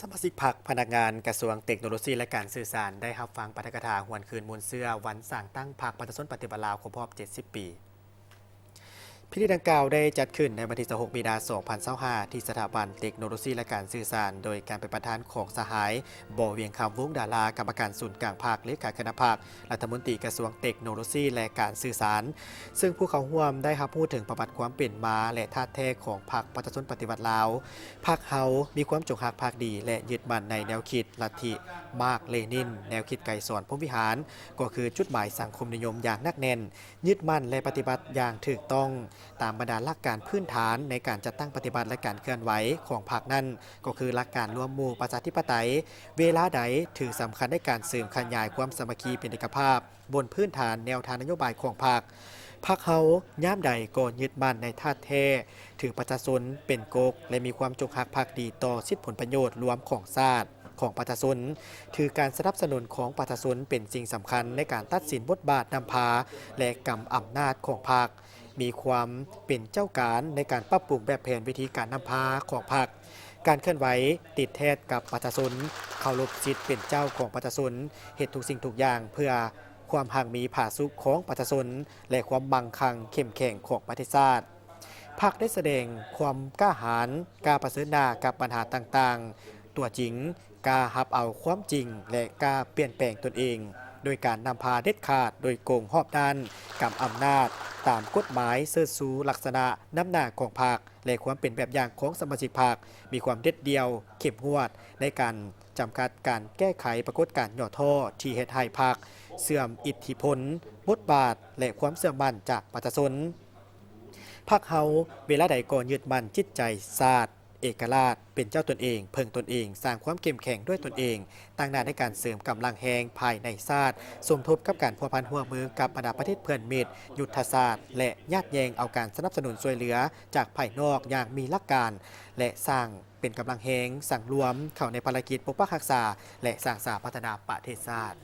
ສະມາຊິກພັກ, ພະນັກງານກະຊວງເຕັກໂນໂລຊີ ແລະ ການສື່ສານ ໄດ້ຮັບຟັງປາຖະກະຖາຫວນຄືນມູນເຊື້ອວັນສ້າງຕັ້ງພັກປະຊາຊົນປະຕິວັດລາວ ຄົບຮອບເຈັດສິບປີ. ພິທີດັ່ງກ່າວໄດ້ຈັດຂຶ້ນໃນວັນທີຊາວຫົກ ມີນາ ສອງພັນຊາວຫ້າ ທີ່ສະຖາບັນເຕັກໂນໂລຊີ ແລະ ການສື່ສານ ໂດຍການເປັນປະທານຂອງສະຫາຍ ບໍ່ວຽງຄຳ ວົງດາລາ ກຳມະການສູນກາງພັກ, ເລຂາຄະນະພັກ, ລັດຖະມົນຕີກະຊວງເຕັກໂນໂລຊີ ແລະ ການສື່ສານ. ເຊິ່ງຜູ້ເຂົ້າຮ່ວມໄດ້ຮັບຮູ້ເຖິງປະຫວັດຄວາມເປັນມາ ແລະ ທາດແທ້ຂອງພັກປະຊາຊົນປະຕິວັດລາວ. ພັກເຮົາມີຄວາມຈົງຮັກພັກດີ ແລະ ຍຶດໝັ້ນໃນແນວຄິດລັດທິມາກເລນິນ, ແນວຄິດໄກສອນ ພົມວິຫານ ກໍຄືຈຸດໝາຍສັງຄົມນິຍົມຢ່າງໜັກແໜ້ນ, ຍຶດໝັ້ນ ແລະ ປະຕິບັດຢ່າງຖືກຕ້ອງຕາມບັນດາຫຼັກການພື້ນຖານໃນການຈັດຕັ້ງປະຕິບັດ ແລະ ການເຄື່ອນໄຫວຂອງພັກນັ້ນ ກໍຄືຫຼັກການລວມໝູ່ປະຊາທິປະໄຕ, ເວລາໃດຖືສຳຄັນໃນການເສີມຂະຫຍາຍຄວາມສາມັກຄີເປັນເອກະພາບ ບົນພື້ນຖານແນວທາງນະໂຍບາຍຂອງພັກ. ພັກເຮົາຍາມໃດກໍຍຶດໝັ້ນໃນທາດແທ້, ຖືປະຊາຊົນເປັນກົກ ແລະ ມີຄວາມຈົງຮັກພັກດີຕໍ່ສິດຜົນປະໂຫຍດລວມຂອງຊາດ, ຂອງປະຊາຊົນ, ຖືການສະໜັບສະໜູນຂອງປະຊາຊົນເປັນສິ່ງສຳຄັນໃນການຕັດສິນບົດບາດນຳພາ ແລະ ກຳອຳນາດຂອງພັກ, ມີຄວາມເປັນເຈົ້າການໃນການປັບປຸງແບບແຜນວິທີການນຳພາຂອງພັກ. ການເຄື່ອນໄຫວຕິດແທດກັບປະຊາຊົນ, ເຄົາລົບສິດເປັນເຈົ້າຂອງປະຊາຊົນ, ເຮັດທຸກສິ່ງທຸກຢ່າງເພື່ອຄວາມຮັ່ງມີຜາສຸກຂອງປະຊາຊົນ ແລະ ຄວາມມັ່ງຄັ່ງເຂັ້ມແຂງຂອງປະເທດຊາດ. ພັກໄດ້ສະແດງຄວາມກ້າຫານ, ກ້າປະເຊີນໜ້າກັບບັນຫາຕ່າງໆ, ຕົວຈິງ, ກ້າຮັບເອົາຄວາມຈິງ ແລະ ກ້າປ່ຽນແປງຕົນເອງ, ໂດຍການນຳພາເດັດຂາດ, ໂດຍກົງ, ຮອບດ້ານ, ກຳອຳນາດຕາມກົດໝາຍ, ເຊີດຊູລັກສະນະນຳໜ້າຂອງພັກ ແລະ ຄວາມເປັນແບບຢ່າງຂອງສະມາຊິກພັກ, ມີຄວາມເດັດດ່ຽວ, ເຂັ້ມງວດໃນການຈຳກັດການແກ້ໄຂປາກົດການຫຍໍ້ທໍ້ທີ່ເຮັດໃຫ້ພັກເສື່ອມອິດທິພົນ, ບົດບາດ ແລະ ຄວາມເຊື່ອໝັ້ນຈາກປະຊາຊົນ. ພັກເຮົາເວລາໃດກໍຍຶດໝັ້ນຈິດໃຈຊາດ, ເອກະລາດ, ເປັນເຈົ້າຕົນເອງ, ເພິ່ງຕົນເອງ, ສ້າງຄວາມເຂັ້ມແຂງດ້ວຍຕົນເອງ, ຕັ້ງໜ້າໃນການເສີມກຳລັງແຮງພາຍໃນຊາດ, ສົມທົບກັບການພົວພັນຮ່ວມມືກັບບັນດາປະເທດເພື່ອນມິດ, ຍຸດທະສາດ ແລະ ຍາດແຍ່ງເອົາການສະໜັບສະໜູນຊ່ວຍເຫຼືອຈາກພາຍນອກຢ່າງມີຫຼັກການ ແລະ ສ້າງເປັນກຳລັງແຮງສັງລວມເຂົ້າໃນພາລະກິດປົກປັກຮັກສາ ແລະ ສ້າງສາພັດທະນາປະເທດຊາດ.